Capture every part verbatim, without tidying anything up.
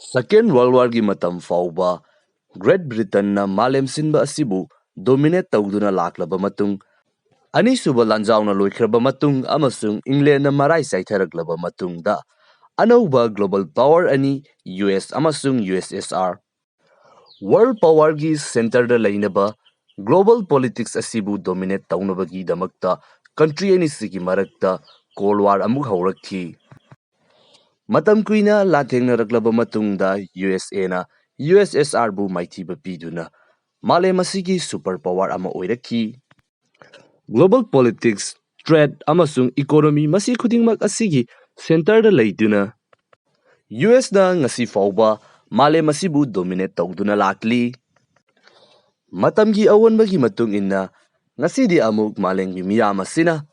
Second World War ꯒꯤ ꯃꯇꯝ ꯐꯥꯎꯕ Great Britain ꯅ ꯃꯥꯂꯦꯝ ꯁꯤꯟꯕ ꯑꯁꯤꯕꯨ dominate ꯇꯧꯗꯨꯅ ꯂꯥꯛꯂꯕ ꯃꯇꯨꯡ, ꯑꯅꯤꯁꯨꯕ ꯂꯥꯟꯖꯥꯎꯅ ꯂꯣꯏꯈ꯭ꯔꯕ ꯃꯇꯨꯡ ꯑꯃꯁꯨꯡ England ꯅ ꯃꯔꯥꯏ ꯆꯥꯏꯊꯔꯛꯂꯕ ꯃꯇꯨꯡꯗ, ꯑꯅꯧꯕ global power ꯑꯅꯤ, U S ꯑꯃꯁꯨꯡ U S S R, world power ꯒꯤ centre ꯗ ꯂꯩꯅꯕ global politics ꯑꯁꯤꯕꯨ dominate ꯇꯧꯅꯕꯒꯤꯗꯃꯛꯇ country ꯑꯅꯤꯁꯤꯒꯤ ꯃꯔꯛꯇ Cold War ꯑꯃꯨꯛ ꯍꯧꯔꯛꯈꯤ꯫ ꯃꯇꯝ ꯀꯨꯏꯅ ꯂꯥꯟꯊꯦꯡꯅꯔꯛꯂꯕ ꯃꯇꯨꯡꯗ, U S A ꯅ U S S R ꯕꯨ ꯃꯥꯏꯊꯤꯕ ꯄꯤꯗꯨꯅ ꯃꯥꯂꯦꯝ ꯑꯁꯤꯒꯤ super power ꯑꯃ ꯑꯣꯏꯔꯛꯈꯤ꯫ Global politics, trade ꯑꯃꯁꯨꯡ economy, ꯃꯁꯤ ꯈꯨꯗꯤꯡꯃꯛ ꯑꯁꯤꯒꯤ centre ꯗ ꯂꯩꯗꯨꯅ, U S ꯅ ꯉꯁꯤ ꯐꯥꯎꯕ ꯃꯥꯂꯦꯝ ꯑꯁꯤꯕꯨ dominate ꯇꯧꯗꯨꯅ ꯂꯥꯛꯂꯤ꯫ ꯃꯇꯝꯒꯤ ꯑꯑꯣꯟꯕꯒꯤ ꯃꯇꯨꯡ ꯏꯟꯅ, ꯉꯁꯤꯗꯤ ꯑꯃꯨꯛ ꯃꯥꯂꯦꯝꯒꯤ ꯃꯤꯌꯥꯝ ꯑꯁꯤꯅ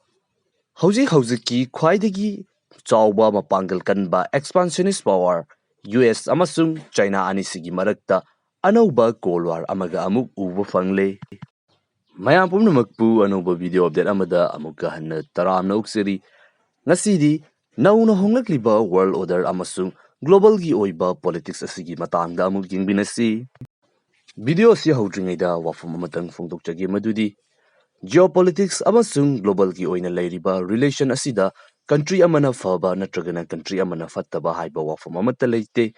ꯍꯧꯖꯤꯛ ꯍꯧꯖꯤꯛꯀꯤ ꯈ꯭ꯋꯥꯏꯗꯒꯤ ꯆꯥꯎꯕ ꯃꯄꯥꯡꯒꯜ ꯀꯟꯕ expansionist power U S ꯑꯃꯁꯨꯡ China ꯑꯅꯤꯁꯤꯒꯤ ꯃꯔꯛꯇ ꯑꯅꯧꯕ Cold War ꯑꯃꯒ ꯑꯃꯨꯛ ꯎꯕ ꯐꯪꯂꯦ꯫ ꯃꯌꯥꯝ ꯄꯨꯝꯅꯃꯛꯄꯨ ꯑꯅꯧꯕ video update ꯑꯃꯗ ꯑꯃꯨꯛꯀ ꯍꯟꯅ ꯇꯔꯥꯝꯅ ꯑꯣꯛꯆꯔꯤ꯫ ꯉꯁꯤꯗꯤ ꯅꯧꯅ ꯍꯣꯡꯂꯛꯂꯤꯕ world order ꯑꯃꯁꯨꯡ global ꯒꯤ ꯑꯣꯏꯕ politics ꯑꯁꯤꯒꯤ ꯃꯇꯥꯡꯗ ꯑꯃꯨꯛ ꯌꯦꯡꯃꯤꯟꯅꯁꯤ꯫ Video ꯑꯁꯤ ꯍꯧꯗ꯭ꯔꯤꯉꯩꯗ ꯋꯥꯐꯝ ꯑꯃꯇꯪ ꯐꯣꯡꯗꯣꯛꯆꯒꯦ, ꯃꯗꯨꯗꯤ geopolitics ꯑꯃꯁꯨꯡ global ꯒꯤ ꯑꯣꯏꯅ ꯂꯩꯔꯤꯕ relation ꯑꯁꯤꯗ country ꯑꯃꯅ ꯐꯕ ꯅꯠꯇ꯭ꯔꯒꯅ country ꯑꯃꯅ ꯐꯠꯇꯕ ꯍꯥꯏꯕ ꯋꯥꯐꯝ ꯑꯃꯠꯇ ꯂꯩꯇꯦ꯫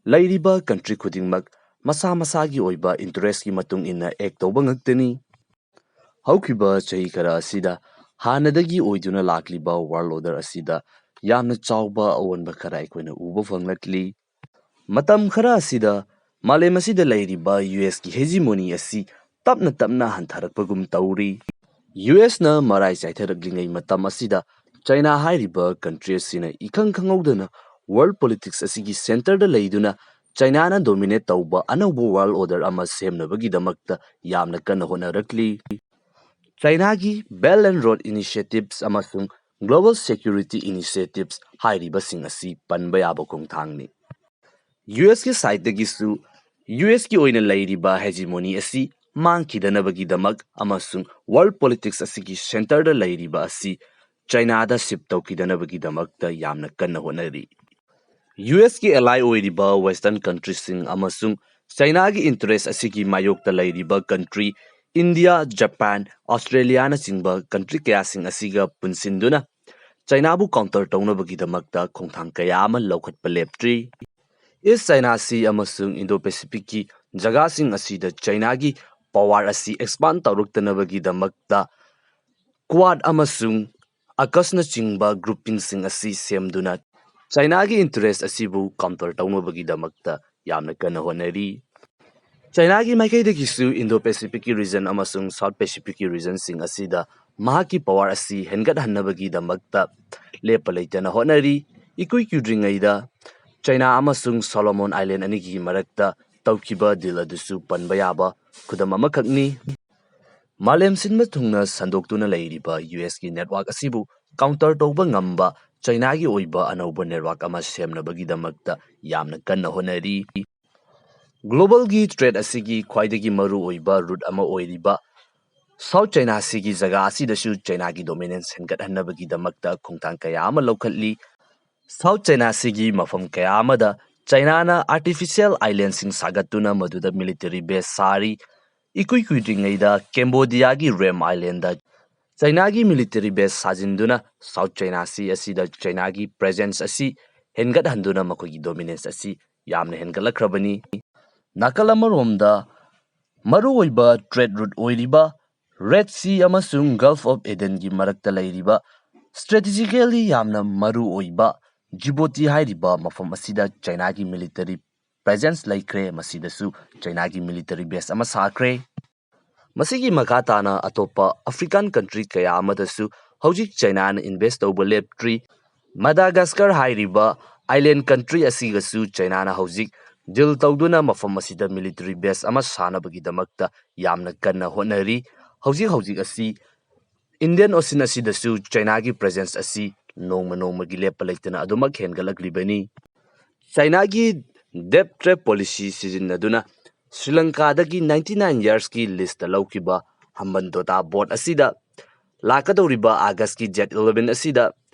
ꯂꯩꯔꯤꯕ country ꯈꯨꯗꯤꯡꯃꯛ ꯃꯁꯥ ꯃꯁꯥꯒꯤ ꯑꯣꯏꯕ interest ꯀꯤ ꯃꯇꯨꯡ ꯏꯟꯅ act ꯇꯧꯕ ꯉꯥꯛꯇꯅꯤ꯫ ꯍꯧꯈꯤꯕ ꯆꯍꯤ ꯈꯔ ꯑꯁꯤꯗ ꯍꯥꯟꯅꯗꯒꯤ ꯑꯣꯏꯗꯨꯅ ꯂꯥꯛꯂꯤꯕ world order ꯑꯁꯤꯗ ꯌꯥꯝꯅ ꯆꯥꯎꯕ ꯑꯑꯣꯟꯕ ꯈꯔ ꯑꯩꯈꯣꯏꯅ ꯎꯕ ꯐꯪꯂꯛꯂꯤ꯫ ꯃꯇꯝ ꯈꯔ ꯑꯁꯤꯗ ꯃꯥꯂꯦꯝ ꯑꯁꯤꯗ ꯂꯩꯔꯤꯕ U S ꯀꯤ hegemony ꯑꯁꯤ ꯇꯞꯅ ꯇꯞꯅ ꯍꯟꯊꯔꯛꯄꯒꯨꯝ ꯇꯧꯔꯤ꯫ U S ꯅ ꯃꯔꯥꯏ ꯆꯥꯏꯊꯔꯛꯂꯤꯉꯩ ꯃꯇꯝ ꯑꯁꯤꯗ China ꯍꯥꯏꯔꯤꯕ country ꯑꯁꯤꯅ ꯏꯈꯪ ꯈꯪꯍꯧꯗꯅ world politics ꯑꯁꯤꯒꯤ centre ꯗ ꯂꯩꯗꯨꯅ China ꯅ dominate ꯇꯧꯕ ꯑꯅꯧꯕ world order ꯑꯃ ꯁꯦꯝꯅꯕꯒꯤꯗꯃꯛꯇ ꯌꯥꯝꯅ ꯀꯟꯅ ꯍꯣꯠꯅꯔꯛꯂꯤ꯫ China ꯒꯤ Belt and Road Initiatives ꯑꯃꯁꯨꯡ Global Security Initiatives ꯍꯥꯏꯔꯤꯕꯁꯤꯡ ꯑꯁꯤ ꯄꯟꯕ ꯌꯥꯕ ꯈꯣꯡꯊꯥꯡꯅꯤ꯫ U S ꯀꯤ side ꯇꯒꯤꯁꯨ U S ꯀꯤ ꯑꯣꯏꯅ ꯂꯩꯔꯤꯕ hegemony ꯑꯁꯤ ꯃꯥꯡꯈꯤꯗꯅꯕꯒꯤꯗꯃꯛ ꯑꯃꯁꯨꯡ world politics ꯑꯁꯤꯒꯤ centre ꯗ ꯂꯩꯔꯤꯕ ꯑꯁꯤ China ꯗ shift ꯇꯧꯈꯤꯗꯅꯕꯒꯤꯗꯃꯛꯇ ꯌꯥꯝꯅ ꯀꯟꯅ ꯍꯣꯠꯅꯔꯤ꯫ ꯌꯨ ꯑꯦꯁꯀꯤ ꯑꯦꯂꯥꯏ ꯑꯣꯏꯔꯤꯕ ꯋꯦꯁꯇꯔꯟ ꯀꯟꯇ꯭ꯔꯤꯁꯤꯡ ꯑꯃꯁꯨꯡ ꯆꯥꯏꯅꯥꯒꯤ ꯏꯟꯇꯔꯦꯁ ꯑꯁꯤꯒꯤ ꯃꯥꯌꯣꯛꯇ ꯂꯩꯔꯤꯕ ꯀꯟꯇ꯭ꯔꯤ ꯏꯟꯗꯤꯌꯥ, ꯖꯄꯥꯟ, ꯑꯣꯁꯇ꯭ꯔꯦꯂꯤꯌꯥꯅꯆꯤꯡꯕ ꯀꯟꯇ꯭ꯔꯤ ꯀꯌꯥꯁꯤꯡ ꯑꯁꯤꯒ ꯄꯨꯟꯁꯤꯟꯗꯨꯅ ꯆꯥꯏꯅꯥꯕꯨ ꯀꯥꯎꯟꯇꯔ ꯇꯧꯅꯕꯒꯤꯗꯃꯛꯇ ꯈꯣꯡꯊꯥꯡ ꯀꯌꯥ ꯑꯃ ꯂꯧꯈꯠꯄ ꯂꯦꯞꯇ꯭ꯔꯤ꯫ ꯏꯁ ꯆꯥꯏꯅꯥ ꯁꯤ ꯑꯃꯁꯨꯡ ꯏꯟꯗꯣ ꯄꯦꯁꯤꯐꯤꯛꯀꯤ ꯖꯒꯥꯁꯤꯡ ꯑꯁꯤꯗ ꯆꯥꯏꯅꯥꯒꯤ ꯄꯋꯥꯔ ꯑꯁꯤ ꯑꯦꯛꯁꯄꯥꯟ ꯇꯧꯔꯛꯇꯅꯕꯒꯤꯗꯃꯛꯇ ꯀ꯭ꯋꯥꯗ ꯑꯃꯁꯨꯡ ꯑꯀꯁꯅꯆꯤꯡꯕ ꯒ꯭ꯔꯨꯞꯄꯤꯡꯁꯤꯡ ꯑꯁꯤ ꯁꯦꯝꯗꯨꯅ ꯆꯥꯏꯅꯥꯒꯤ ꯏꯟꯇꯔꯦꯁ ꯑꯁꯤꯕꯨ ꯀꯥꯎꯟꯇꯔ ꯇꯧꯅꯕꯒꯤꯗꯃꯛꯇ ꯌꯥꯝꯅ ꯀꯟꯅ ꯍꯣꯠꯅꯔꯤ꯫ ꯆꯥꯏꯅꯥꯒꯤ ꯃꯥꯏꯀꯩꯗꯒꯤꯁꯨ ꯏꯟꯗꯣ ꯄꯦꯁꯤꯐꯤꯛꯀꯤ ꯔꯤꯖꯟ ꯑꯃꯁꯨꯡ ꯁꯥꯎꯠ ꯄꯦꯁꯤꯐꯤꯛꯀꯤ ꯔꯤꯖꯟꯁꯤꯡ ꯑꯁꯤꯗ ꯃꯍꯥꯛꯀꯤ ꯄꯋꯥꯔ ꯑꯁꯤ ꯍꯦꯟꯒꯠꯍꯟꯅꯕꯒꯤꯗꯃꯛꯇ ꯂꯦꯞꯄ ꯂꯩꯇꯅ ꯍꯣꯠꯅꯔꯤ꯫ ꯏꯀꯨꯏ ꯀꯨꯏꯗ꯭ꯔꯤꯉꯩꯗ ꯆꯥꯏꯅꯥ ꯑꯃꯁꯨꯡ ꯁꯣꯂꯣꯃꯣꯟ ꯑꯥꯏꯂꯦꯟ ꯑꯅꯤꯒꯤ ꯃꯔꯛꯇ ꯇꯧꯈꯤꯕ ꯗꯤꯜ ꯑꯗꯨꯁꯨ ꯄꯟꯕ ꯌꯥꯕ ꯈꯨꯗꯝ ꯑꯃꯈꯛꯅꯤ꯫ ꯃꯥꯂꯦꯝ ꯁꯤꯟꯕ ꯊꯨꯡꯅ ꯁꯟꯗꯣꯛꯇꯨꯅ ꯂꯩꯔꯤꯕ ꯌꯨ ꯑꯦꯁꯀꯤ ꯅꯦꯠꯋꯥꯔꯛ ꯑꯁꯤꯕꯨ ꯀꯥꯎꯟꯇꯔ ꯇꯧꯕ ꯉꯝꯕ ꯆꯥꯏꯅꯥꯒꯤ ꯑꯣꯏꯕ ꯑꯅꯧꯕ ꯅꯦꯠꯋꯥꯔꯛ ꯑꯃ ꯁꯦꯝꯅꯕꯒꯤꯗꯃꯛꯇ ꯌꯥꯝꯅ ꯀꯟꯅ ꯍꯣꯠꯅꯔꯤ꯫ ꯒ꯭ꯂꯣꯕꯜꯒꯤ ꯇ꯭ꯔꯦꯗ ꯑꯁꯤꯒꯤ ꯈ꯭ꯋꯥꯏꯗꯒꯤ ꯃꯔꯨꯑꯣꯏꯕ ꯔꯨꯠ ꯑꯃ ꯑꯣꯏꯔꯤꯕ ꯁꯥꯎꯠ ꯆꯥꯏꯅꯥ ꯁꯤꯒꯤ ꯖꯒꯥ ꯑꯁꯤꯗꯁꯨ ꯆꯥꯏꯅꯥꯒꯤ ꯗꯣꯃꯤꯅꯦꯟꯁ ꯍꯦꯟꯒꯠꯍꯟꯅꯕꯒꯤꯗꯃꯛꯇ ꯈꯣꯡꯊꯥꯡ ꯀꯌꯥ ꯑꯃ ꯂꯧꯈꯠꯂꯤ꯫ ꯁꯥꯎꯠ ꯆꯥꯏꯅꯥ ꯁꯤꯒꯤ ꯃꯐꯝ ꯀꯌꯥ ꯑꯃꯗ ꯆꯥꯏꯅꯥꯅ ꯑꯥꯔꯇꯤꯐꯤꯁꯤꯌꯦꯜ ꯑꯥꯏꯂꯦꯟꯁꯤꯡ ꯁꯥꯒꯠꯇꯨꯅ ꯃꯗꯨꯗ ꯃꯤꯂꯤꯇꯔꯤ ꯕꯦꯁ ꯁꯥꯔꯤ꯫ ꯏꯀꯨꯏ ꯀꯨꯏꯗ꯭ꯔꯤꯉꯩꯗ ꯀꯦꯝꯕꯣꯗꯤꯌꯥꯒꯤ ꯔꯦꯝ ꯑꯥꯏꯂꯦꯟꯗ ꯆꯥꯏꯅꯥꯒꯤ ꯃꯤꯂꯤꯇꯔꯤ ꯕꯦꯁ ꯁꯥꯖꯤꯟꯗꯨꯅ ꯁꯥꯎꯠ ꯆꯥꯏꯅꯥ ꯁꯤ ꯑꯁꯤꯗ ꯆꯥꯏꯅꯥꯒꯤ ꯄ꯭ꯔꯦꯖꯦꯟꯁ ꯑꯁꯤ ꯍꯦꯟꯒꯠꯍꯟꯗꯨꯅ ꯃꯈꯣꯏꯒꯤ ꯗꯣꯃꯤꯅꯦꯟꯁ ꯑꯁꯤ ꯌꯥꯝꯅ ꯍꯦꯟꯒꯠꯂꯛꯈ꯭ꯔꯕꯅꯤ꯫ ꯅꯥꯀꯜ ꯑꯃꯔꯣꯝꯗ ꯃꯔꯨꯑꯣꯏꯕ ꯇ꯭ꯔꯦꯗ ꯔꯨꯠ ꯑꯣꯏꯔꯤꯕ ꯔꯦꯗ ꯁꯤ ꯑꯃꯁꯨꯡ ꯒꯜꯐ ꯑꯣꯐ ꯑꯦꯗꯟꯒꯤ ꯃꯔꯛꯇ ꯂꯩꯔꯤꯕ ꯁ꯭ꯇ꯭ꯔꯦꯇꯦꯖꯤꯀꯦꯜꯂꯤ ꯌꯥꯝꯅ ꯃꯔꯨꯑꯣꯏꯕ ꯖꯤꯕꯣꯇꯤ ꯍꯥꯏꯔꯤꯕ ꯃꯐꯝ ꯑꯁꯤꯗ ꯆꯥꯏꯅꯥꯒꯤ ꯃꯤꯂꯤꯇꯔꯤ ꯄ꯭ꯔꯦꯖꯦꯟꯁ ꯂꯩꯈ꯭ꯔꯦ꯫ ꯃꯁꯤꯗꯁꯨ ꯆꯥꯏꯅꯥꯒꯤ ꯃꯤꯂꯤꯇꯔꯤ ꯕꯦꯁ ꯑꯃ ꯁꯥꯈ꯭ꯔꯦ꯫ ꯃꯁꯤꯒꯤ ꯃꯈꯥ ꯇꯥꯅ ꯑꯇꯣꯞꯄ ꯑꯐ꯭ꯔꯤꯀꯥꯟ ꯀꯟꯇ꯭ꯔꯤ ꯀꯌꯥ ꯑꯃꯗꯁꯨ ꯍꯧꯖꯤꯛ ꯆꯥꯏꯅꯥꯅ ꯏꯟꯚꯦꯁ ꯇꯧꯕ ꯂꯦꯞꯇ꯭ꯔꯤ꯫ ꯃꯗꯥꯒꯥꯁꯀꯔ ꯍꯥꯏꯔꯤꯕ ꯑꯥꯏꯂꯦꯟ ꯀꯟꯇ꯭ꯔꯤ ꯑꯁꯤꯒꯁꯨ ꯆꯥꯏꯅꯥꯅ ꯍꯧꯖꯤꯛ ꯗꯤꯜ ꯇꯧꯗꯨꯅ ꯃꯐꯝ ꯑꯁꯤꯗ ꯃꯤꯂꯤꯇꯔꯤ ꯕꯦꯁ ꯑꯃ ꯁꯥꯅꯕꯒꯤꯗꯃꯛꯇ ꯌꯥꯝꯅ ꯀꯟꯅ ꯍꯣꯠꯅꯔꯤ꯫ ꯍꯧꯖꯤꯛ ꯍꯧꯖꯤꯛ ꯑꯁꯤ ꯏꯟꯗꯤꯌꯟ ꯑꯣꯁꯤꯟ ꯑꯁꯤꯗꯁꯨ ꯆꯥꯏꯅꯥꯒꯤ ꯄ꯭ꯔꯦꯖꯦꯟꯁ ꯑꯁꯤ ꯅꯣꯡꯃ ꯅꯣꯡꯃꯒꯤ ꯂꯦꯞꯄ ꯂꯩꯇꯅ ꯑꯗꯨꯃꯛ ꯍꯦꯟꯒꯠꯂꯛꯂꯤꯕꯅꯤ꯫ ꯆꯥꯏꯅꯥꯒꯤ ꯗꯦꯠ ꯇ꯭ꯔꯦꯞ ꯄꯣꯂꯤꯁꯤ ꯁꯤꯖꯤꯟꯅꯗꯨꯅ ꯁ꯭ꯔꯤ ꯂꯪꯀꯥꯗꯒꯤ ꯅꯥꯏꯟꯇꯤ ꯅꯥꯏꯟ ꯌꯔꯁꯀꯤ ꯂꯤꯁꯇ ꯂꯧꯈꯤꯕ ꯍꯝꯕꯟꯇꯣꯇꯥ ꯕꯣꯠ ꯑꯁꯤꯗ ꯂꯥꯛꯀꯗꯧꯔꯤꯕ ꯑꯥꯒꯁꯀꯤ ꯗꯦꯠ ꯏꯂꯦꯚꯦꯟ ꯑꯁꯤꯗ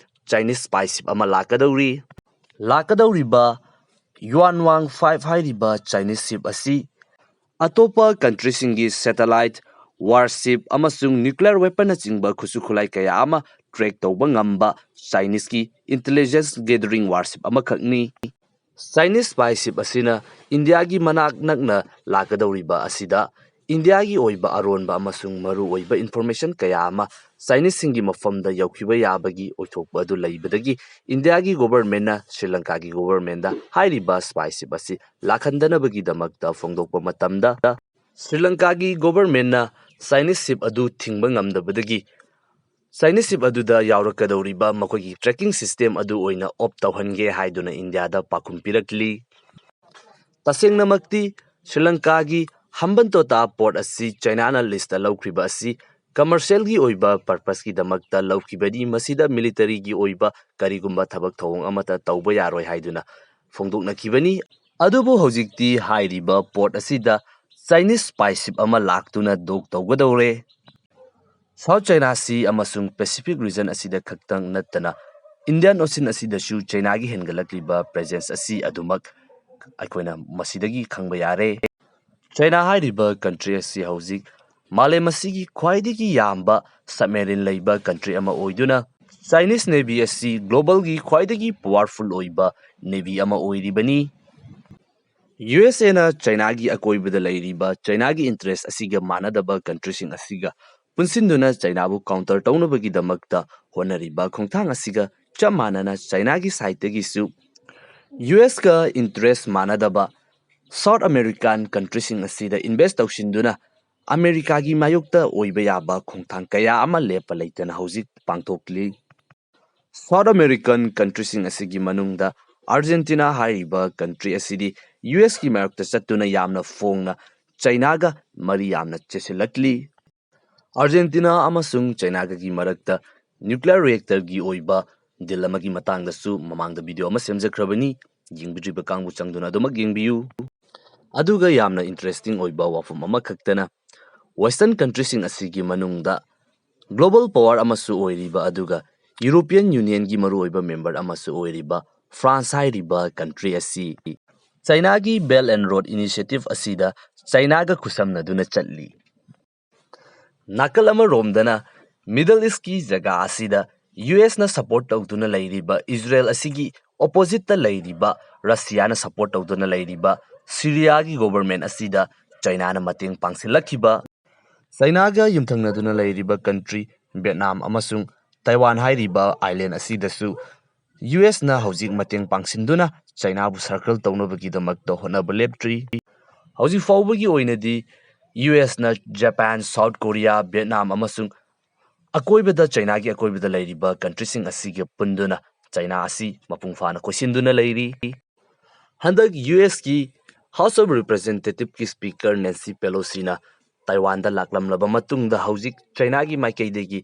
ꯆꯥꯏꯅꯤꯁ ꯁ꯭ꯄꯥꯏ ꯁꯤꯞ ꯑꯃ ꯂꯥꯛꯀꯗꯧꯔꯤ꯫ ꯂꯥꯛꯀꯗꯧꯔꯤꯕ ꯌꯨꯋꯥꯟꯋꯥꯡ ꯐꯥꯏꯚ ꯍꯥꯏꯔꯤꯕ Chinese ship ꯑꯁꯤ ꯑꯇꯣꯞꯄ countryꯁꯤꯡꯒꯤ satellite, warship ꯑꯃꯁꯨꯡ nuclear weaponꯅꯆꯤꯡꯕ ꯈꯨꯠꯁꯨ ꯈꯨꯠꯂꯥꯏ ꯀꯌꯥ ꯑꯃ track ꯇꯧꯕ ꯉꯝꯕ Chineseꯀꯤ intelligence gathering warship ꯑꯃꯈꯛꯅꯤ꯫ Chinese spy ship ꯑꯁꯤꯅ ꯏꯟꯗꯤꯌꯥꯒꯤ ꯃꯅꯥꯛ ꯅꯛꯅ ꯂꯥꯛꯀꯗꯧꯔꯤꯕ ꯑꯁꯤꯗ ꯏꯟꯗꯤꯌꯥꯒꯤ ꯑꯣꯏꯕ ꯑꯔꯣꯟꯕ ꯑꯃꯁꯨꯡ ꯃꯔꯨꯑꯣꯏꯕ information ꯀꯌꯥ ꯑꯃ Chineseꯁꯤꯡꯒꯤ ꯃꯐꯝꯗ ꯌꯧꯈꯤꯕ ꯌꯥꯕꯒꯤ ꯑꯣꯏꯊꯣꯛꯄ ꯑꯗꯨ ꯂꯩꯕꯗꯒꯤ ꯏꯟꯗꯤꯌꯥꯒꯤ governmentꯅ ꯁ꯭ꯔꯤ ꯂꯪꯀꯥꯒꯤ governmentꯗ ꯍꯥꯏꯔꯤꯕ spy ship ꯑꯁꯤ ꯂꯥꯛꯍꯟꯗꯅꯕꯒꯤꯗꯃꯛꯇ ꯐꯣꯡꯗꯣꯛꯄ ꯃꯇꯝꯗ, ꯁ꯭ꯔꯤ ꯂꯪꯀꯥꯒꯤ governmentꯅ Chinese ship ꯑꯗꯨ ꯊꯤꯡꯕ ꯉꯝꯗꯕꯗꯒꯤ Chinese ship ꯑꯗꯨꯗ ꯌꯥꯎꯔꯛꯀꯗꯧꯔꯤꯕ ꯃꯈꯣꯏꯒꯤ tracking system ꯑꯗꯨ ꯑꯣꯏꯅ off ꯇꯧꯍꯟꯒꯦ ꯍꯥꯏꯗꯨꯅ ꯏꯟꯗꯤꯌꯥꯗ ꯄꯥꯎꯈꯨꯝ ꯄꯤꯔꯛꯂꯤ꯫ ꯇꯁꯦꯡꯅꯃꯛꯇꯤ ꯁ꯭ꯔꯤ ꯂꯪꯀꯥꯒꯤ ꯍꯝꯕꯟꯇꯣꯇꯥ port ꯑꯁꯤ ꯆꯥꯏꯅꯥꯅ leaseꯇ ꯂꯧꯈ꯭ꯔꯤꯕ ꯑꯁꯤ commercialꯒꯤ ꯑꯣꯏꯕ purposeꯀꯤꯗꯃꯛꯇ ꯂꯧꯈꯤꯕꯅꯤ꯫ ꯃꯁꯤꯗ militaryꯒꯤ ꯑꯣꯏꯕ ꯀꯔꯤꯒꯨꯝꯕ ꯊꯕꯛ ꯊꯧꯑꯣꯡ ꯑꯃꯠꯇ ꯇꯧꯕ ꯌꯥꯔꯣꯏ ꯍꯥꯏꯗꯨꯅ ꯐꯣꯡꯗꯣꯛꯅꯈꯤꯕꯅꯤ꯫ ꯑꯗꯨꯕꯨ ꯍꯧꯖꯤꯛꯇꯤ ꯍꯥꯏꯔꯤꯕ port ꯑꯁꯤꯗ Chinese spy ship ꯑꯃ ꯂꯥꯛꯇꯨꯅ dock ꯇꯧꯒꯗꯧꯔꯦ꯫ South China Sea ꯑꯃꯁꯨꯡ Pacific region ꯑꯁꯤꯗ ꯈꯛꯇꯪ ꯅꯠꯇꯅ Indian Ocean ꯑꯁꯤꯗꯁꯨ ꯆꯥꯏꯅꯥꯒꯤ ꯍꯦꯟꯒꯠꯂꯛꯂꯤꯕ presence ꯑꯁꯤ ꯑꯗꯨꯃꯛ ꯑꯩꯈꯣꯏꯅ ꯃꯁꯤꯗꯒꯤ ꯈꯪꯕ ꯌꯥꯔꯦ꯫ ꯆꯥꯏꯅꯥ ꯍꯥꯏꯔꯤꯕ country ꯑꯁꯤ ꯍꯧꯖꯤꯛ ꯃꯥꯂꯦꯝ ꯑꯁꯤꯒꯤ ꯈ꯭ꯋꯥꯏꯗꯒꯤ ꯌꯥꯝꯕ submarine ꯂꯩꯕ country ꯑꯃ ꯑꯣꯏꯗꯨꯅ Chinese Navy ꯑꯁꯤ globalꯒꯤ ꯈ꯭ꯋꯥꯏꯗꯒꯤ powerful ꯑꯣꯏꯕ navy ꯑꯃ ꯑꯣꯏꯔꯤꯕꯅꯤ꯫ USAꯅ ꯆꯥꯏꯅꯥꯒꯤ ꯑꯀꯣꯏꯕꯗ ꯂꯩꯔꯤꯕ ꯆꯥꯏꯅꯥꯒꯤ interest ꯑꯁꯤꯒ ꯃꯥꯟꯅꯗꯕ countryꯁꯤꯡ ꯑꯁꯤꯒ ꯄꯨꯟꯁꯤꯟꯗꯨꯅ ꯆꯥꯏꯅꯥꯕꯨ counter ꯇꯧꯅꯕꯒꯤꯗꯃꯛꯇ ꯍꯣꯠꯅꯔꯤꯕ ꯈꯣꯡꯊꯥꯡ ꯑꯁꯤꯒ ꯆꯞ ꯃꯥꯟꯅꯅ ꯆꯥꯏꯅꯥꯒꯤ sideꯇꯒꯤꯁꯨ USꯀ interest ꯃꯥꯟꯅꯗꯕ South American countryꯁꯤꯡ ꯑꯁꯤꯗ invest ꯇꯧꯁꯤꯟꯗꯨꯅ ꯑꯃꯦꯔꯤꯀꯥꯒꯤ ꯃꯥꯌꯣꯛꯇ ꯑꯣꯏꯕ ꯌꯥꯕ ꯈꯣꯡꯊꯥꯡ ꯀꯌꯥ ꯑꯃ ꯂꯦꯞꯄ ꯂꯩꯇꯅ ꯍꯧꯖꯤꯛ ꯄꯥꯡꯊꯣꯛꯂꯤ꯫ South American countryꯁꯤꯡ ꯑꯁꯤꯒꯤ ꯃꯅꯨꯡꯗ Argentina ꯍꯥꯏꯔꯤꯕ country ꯑꯁꯤꯗꯤ USꯀꯤ ꯃꯥꯌꯣꯛꯇ ꯆꯠꯇꯨꯅ ꯌꯥꯝꯅ ꯐꯣꯡꯅ ꯆꯥꯏꯅꯥꯒ ꯃꯔꯤ ꯌꯥꯝꯅ ꯆꯦꯁꯤꯜꯂꯛꯂꯤ꯫ Argentina ꯑꯃꯁꯨꯡ ꯆꯥꯏꯅꯥꯒꯒꯤ ꯃꯔꯛꯇ nuclear reactorꯒꯤ ꯑꯣꯏꯕ deal ꯑꯃꯒꯤ ꯃꯇꯥꯡꯗꯁꯨ ꯃꯃꯥꯡꯗ video ꯑꯃ ꯁꯦꯝꯖꯈ꯭ꯔꯕꯅꯤ꯫ ꯌꯦꯡꯕꯤꯗ꯭ꯔꯤꯕ ꯀꯥꯡꯕꯨ ꯆꯪꯗꯨꯅ ꯑꯗꯨꯃꯛ ꯌꯦꯡꯕꯤꯌꯨ꯫ ꯑꯗꯨꯒ ꯌꯥꯝꯅ interesting ꯑꯣꯏꯕ ꯋꯥꯐꯝ ꯑꯃꯈꯛꯇꯅ Western countryꯁꯤꯡ ꯑꯁꯤꯒꯤ ꯃꯅꯨꯡꯗ global power ꯑꯃꯁꯨ ꯑꯣꯏꯔꯤꯕ ꯑꯗꯨꯒ European Unionꯒꯤ ꯃꯔꯨꯑꯣꯏꯕ member ꯑꯃꯁꯨ ꯑꯣꯏꯔꯤꯕ ꯐ꯭ꯔꯥꯟꯁ ꯍꯥꯏꯔꯤꯕ ꯀꯟꯇ꯭ꯔꯤ ꯑꯁꯤ ꯆꯥꯏꯅꯥꯒꯤ Belt and Road Initiative ꯑꯁꯤꯗ ꯆꯥꯏꯅꯥꯒ ꯈꯨꯠꯁꯝꯅꯗꯨꯅ ꯆꯠꯂꯤ꯫ ꯅꯥꯀꯜ ꯑꯃꯔꯣꯝꯗꯅ Middle Eastꯀꯤ ꯖꯒꯥ ꯑꯁꯤꯗ ꯌꯨ ꯑꯦꯁꯅ support ꯇꯧꯗꯨꯅ ꯂꯩꯔꯤꯕ ꯏꯖꯔꯦꯜ ꯑꯁꯤꯒꯤ oppositeꯇ ꯂꯩꯔꯤꯕ ꯔꯁꯤꯌꯥꯅ support ꯇꯧꯗꯨꯅ ꯂꯩꯔꯤꯕ ꯁꯤꯔꯤꯌꯥꯒꯤ government ꯑꯁꯤꯗ ꯆꯥꯏꯅꯥꯅ ꯃꯇꯦꯡ ꯄꯥꯡꯁꯤꯜꯂꯛꯈꯤꯕ, ꯆꯥꯏꯅꯥꯒ ꯌꯨꯝꯊꯪꯅꯗꯨꯅ ꯂꯩꯔꯤꯕ ꯀꯟꯇ꯭ꯔꯤ ꯚꯤꯌꯦꯠꯅꯥꯝ ꯑꯃꯁꯨꯡ ꯇꯥꯏꯋꯥꯟ ꯍꯥꯏꯔꯤꯕ island ꯑꯁꯤꯗꯁꯨ ꯌꯨ ꯑꯦꯁꯅ ꯍꯧꯖꯤꯛ ꯃꯇꯦꯡ ꯄꯥꯡꯁꯤꯟꯗꯨꯅ ꯆꯥꯏꯅꯥꯕꯨ circle ꯇꯧꯅꯕꯒꯤꯗꯃꯛꯇ ꯍꯣꯠꯅꯕ ꯂꯦꯞꯇ꯭ꯔꯤ꯫ ꯍꯧꯖꯤꯛ ꯐꯥꯎꯕꯒꯤ ꯑꯣꯏꯅꯗꯤ ꯌꯨ ꯑꯦꯁꯅ ꯖꯄꯥꯟ, ꯁꯥꯎꯠ ꯀꯣꯔꯤꯌꯥ, ꯚꯤꯌꯦꯠꯅꯥꯝ ꯑꯃꯁꯨꯡ ꯑꯀꯣꯏꯕꯗ, ꯆꯥꯏꯅꯥꯒꯤ ꯑꯀꯣꯏꯕꯗ ꯂꯩꯔꯤꯕ ꯀꯟꯇ꯭ꯔꯤꯁꯤꯡ ꯑꯁꯤꯒ ꯄꯨꯟꯗꯨꯅ ꯆꯥꯏꯅꯥ ꯑꯁꯤ ꯃꯄꯨꯡ ꯐꯥꯅ ꯀꯣꯏꯁꯤꯟꯗꯨꯅ ꯂꯩꯔꯤ꯫ ꯍꯟꯗꯛ ꯌꯨ ꯑꯦꯁꯀꯤ House of Representativeꯀꯤ speaker Nancy Pelosiꯅ ꯇꯥꯏꯋꯥꯟꯗ ꯂꯥꯛꯂꯝꯂꯕ ꯃꯇꯨꯡꯗ ꯍꯧꯖꯤꯛ ꯆꯥꯏꯅꯥꯒꯤ ꯃꯥꯏꯀꯩꯗꯒꯤ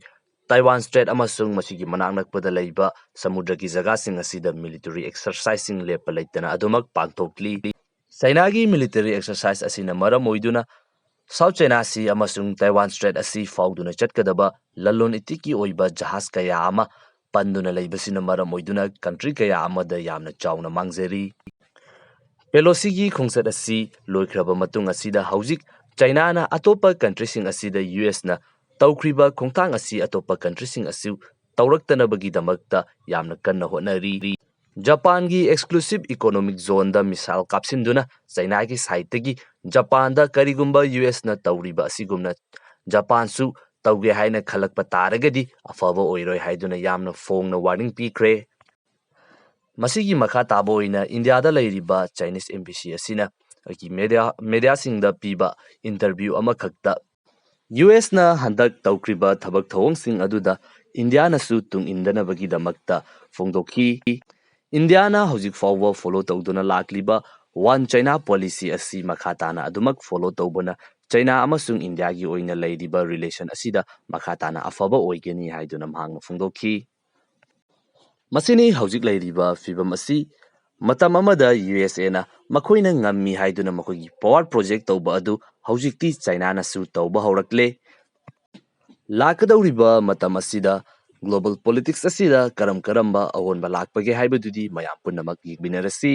ꯇꯥꯏꯋꯥꯟ Strait ꯑꯃꯁꯨꯡ ꯃꯁꯤꯒꯤ ꯃꯅꯥꯛ ꯅꯛꯄꯗ ꯂꯩꯕ ꯁꯃꯨꯗ꯭ꯔꯒꯤ ꯖꯒꯥꯁꯤꯡ ꯑꯁꯤꯗ military exerciseꯁꯤꯡ ꯂꯦꯞꯄ ꯂꯩꯇꯅ ꯑꯗꯨꯃꯛ ꯄꯥꯡꯊꯣꯛꯂꯤ꯫ ꯆꯥꯏꯅꯥꯒꯤ military exercise ꯑꯁꯤꯅ ꯃꯔꯝ ꯑꯣꯏꯗꯨꯅ South China Sea ꯑꯃꯁꯨꯡ ꯇꯥꯏꯋꯥꯟ Strait ꯑꯁꯤ ꯐꯥꯎꯗꯨꯅ ꯆꯠꯀꯗꯕ ꯂꯂꯣꯟ ꯏꯇꯤꯛꯀꯤ ꯑꯣꯏꯕ ꯖꯍꯥꯖ ꯀꯌꯥ ꯑꯃ ꯄꯟꯗꯨꯅ ꯂꯩꯕꯁꯤꯅ ꯃꯔꯝ ꯑꯣꯏꯗꯨꯅ ꯀꯟꯇ꯭ꯔꯤ ꯀꯌꯥ ꯑꯃꯗ ꯌꯥꯝꯅ ꯆꯥꯎꯅ ꯃꯥꯡꯖꯔꯤ꯫ ꯄꯦꯂꯣꯁꯤꯒꯤ ꯈꯣꯡꯆꯠ ꯑꯁꯤ ꯂꯣꯏꯈ꯭ꯔꯕ ꯃꯇꯨꯡ ꯑꯁꯤꯗ ꯍꯧꯖꯤꯛ ꯆꯥꯏꯅꯥꯅ ꯑꯇꯣꯞꯄ ꯀꯟꯇ꯭ꯔꯤꯁꯤꯡ ꯑꯁꯤꯗ ꯌꯨ ꯑꯦꯁꯅ ꯇꯧꯈ꯭ꯔꯤꯕ ꯈꯣꯡꯊꯥꯡ ꯑꯁꯤ ꯑꯇꯣꯞꯄ ꯀꯟꯇ꯭ꯔꯤꯁꯤꯡ ꯑꯁꯤ ꯇꯧꯔꯛꯇꯅꯕꯒꯤꯗꯃꯛꯇ ꯌꯥꯝꯅ ꯀꯟꯅ ꯍꯣꯠꯅꯔꯤ꯫ ꯖꯄꯥꯟꯒꯤ exclusive economic zoneꯗ missile ꯀꯥꯞꯁꯤꯟꯗꯨꯅ ꯆꯥꯏꯅꯥꯒꯤ sideꯇꯒꯤ ꯖꯄꯥꯟꯗ ꯀꯔꯤꯒꯨꯝꯕ ꯌꯨ ꯑꯦꯁꯅ ꯇꯧꯔꯤꯕ ꯑꯁꯤꯒꯨꯝꯅ ꯖꯄꯥꯟꯁꯨ ꯇꯧꯒꯦ ꯍꯥꯏꯅ ꯈꯜꯂꯛꯄ ꯇꯥꯔꯒꯗꯤ ꯑꯐꯕ ꯑꯣꯏꯔꯣꯏ ꯍꯥꯏꯗꯨꯅ ꯌꯥꯝꯅ ꯐꯣꯡꯅ warning ꯄꯤꯈ꯭ꯔꯦ꯫ ꯃꯁꯤꯒꯤ ꯃꯈꯥ ꯇꯥꯕ ꯑꯣꯏꯅ ꯏꯟꯗꯤꯌꯥꯗ ꯂꯩꯔꯤꯕ Chinese embassy ꯑꯁꯤꯅ ꯑꯩꯒꯤ media, mediaꯁꯤꯡꯗ ꯄꯤꯕ interview ꯑꯃꯈꯛꯇ ꯌꯨ ꯑꯦꯁꯅ ꯍꯟꯗꯛ ꯇꯧꯈ꯭ꯔꯤꯕ ꯊꯕꯛ ꯊꯧꯑꯣꯡꯁꯤꯡ ꯑꯗꯨꯗ ꯏꯟꯗꯤꯌꯥꯅꯁꯨ ꯇꯨꯡ ꯏꯟꯗꯅꯕꯒꯤꯗꯃꯛꯇ ꯐꯣꯡꯗꯣꯛꯈꯤ꯫ ꯏꯟꯗꯤꯌꯥꯅ ꯍꯧꯖꯤꯛ ꯐꯥꯎꯕ follow ꯇꯧꯗꯨꯅ ꯂꯥꯛꯂꯤꯕ One China Policy ꯑꯁꯤ ꯃꯈꯥ ꯇꯥꯅ ꯑꯗꯨꯃꯛ follow ꯇꯧꯕꯅ ꯆꯥꯏꯅꯥ ꯑꯃꯁꯨꯡ ꯏꯟꯗꯤꯌꯥꯒꯤ ꯑꯣꯏꯅ ꯂꯩꯔꯤꯕ relation ꯑꯁꯤꯗ ꯃꯈꯥ ꯇꯥꯅ ꯑꯐꯕ ꯑꯣꯏꯒꯅꯤ ꯍꯥꯏꯗꯨꯅ ꯃꯍꯥꯛꯅ ꯐꯣꯡꯗꯣꯛꯈꯤ꯫ ꯃꯁꯤꯅꯤ ꯍꯧꯖꯤꯛ ꯂꯩꯔꯤꯕ ꯐꯤꯕꯝ ꯑꯁꯤ꯫ ꯃꯇꯝ ꯑꯃꯗ ꯌꯨ ꯑꯦꯁ ꯑꯦꯅ ꯃꯈꯣꯏꯅ ꯉꯝꯃꯤ ꯍꯥꯏꯗꯨꯅ ꯃꯈꯣꯏꯒꯤ power project ꯇꯧꯕ ꯑꯗꯨ ꯍꯧꯖꯤꯛꯇꯤ ꯆꯥꯏꯅꯥꯅꯁꯨ ꯇꯧꯕ ꯍꯧꯔꯛꯂꯦ꯫ ꯂꯥꯛꯀꯗꯧꯔꯤꯕ ꯃꯇꯝ ꯑꯁꯤꯗ Global politics ꯑꯁꯤꯗ ꯀꯔꯝ ꯀꯔꯝꯕ ꯑꯑꯣꯟꯕ ꯂꯥꯛꯄꯒꯦ ꯍꯥꯏꯕꯗꯨꯗꯤ ꯃꯌꯥꯝ ꯄꯨꯝꯅꯃꯛ ꯌꯦꯡꯃꯤꯟꯅꯔꯁꯤ꯫